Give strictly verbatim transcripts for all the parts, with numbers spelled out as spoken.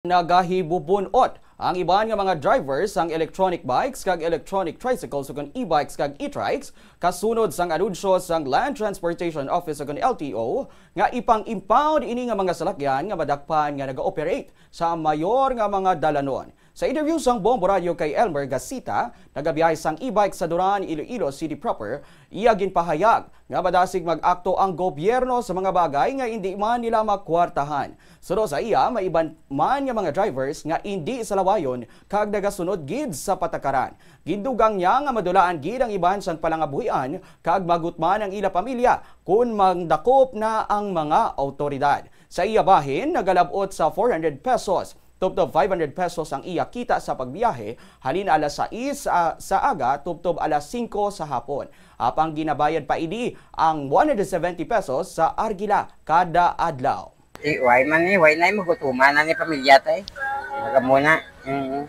Nagahibubun-ot ang iban nga mga drivers sang electronic bikes kag electronic tricycles ukon e-bikes kag e-trikes kasunod sang anunsyo sang Land Transportation Office ukon L T O nga ipang-impound ini nga mga salakyan nga madakpan nga naga-operate sa mayor nga mga dalanon. Sa interview sang Bombo Radyo kay Elmer Gasita, nagabiyahe sang e-bike sa Duran, Iloilo City proper, iya ginpahayag nga madasig mag-akto ang gobyerno sa mga bagay nga indi man nila makwartahan. Suno sa iya, may iban man nga mga drivers nga indi salawayon kag nagasunod gid sa patakaran. Gindugang niya nga madulaan gid ang iban sang palangabuhian kag magutman ang ila pamilya kon mandakop na ang mga awtoridad. Sa iya bahin, nagalab-ot sa four hundred pesos tubtob five hundred pesos ang iya kita sa pagbiyahe halin alas sais, ah, sa aga tubtob alas singko sa hapon. Apang ginabayad pa ini ang one hundred seventy pesos sa arkila kada adlaw. Ti, way man ni, way na magutuman na ni pamilya tay. Maga muna. Mm.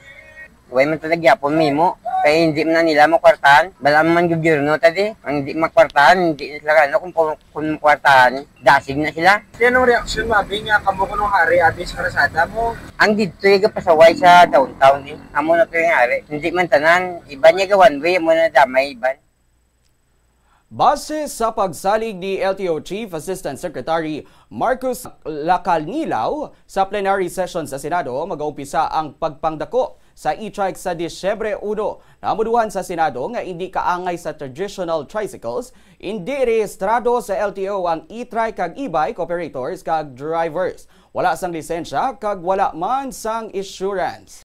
Way man talaga gyapon mimo. Kay hindi man na nila makwartahan. Bala man gobyerno ta di. Ang hindi makwartahan, hindi na sila ano kung, kung, kung makwartahan. Dasig na sila. Di, anong reaksyon mo, abi, nga kamo kuno hari, abi, sa karsada mo? Ang didto yung pasaway sa downtown, eh. Amo na to yung hari. Hindi man tanan, iba niya ga one way, amo na damay, iban. Base sa pagsalig ni L T O Chief Assistant Secretary Marcus Lacalnilao sa plenary session sa Senado, mag-umpisa ang pagpangdako sa e-trike sa Disyembre uno. Namuduhan sa Senado nga indi kaangay sa traditional tricycles, indi rehistrado sa L T O ang e-trike kag e-bike operators kag drivers. Wala sang lisensya kag wala man sang insurance.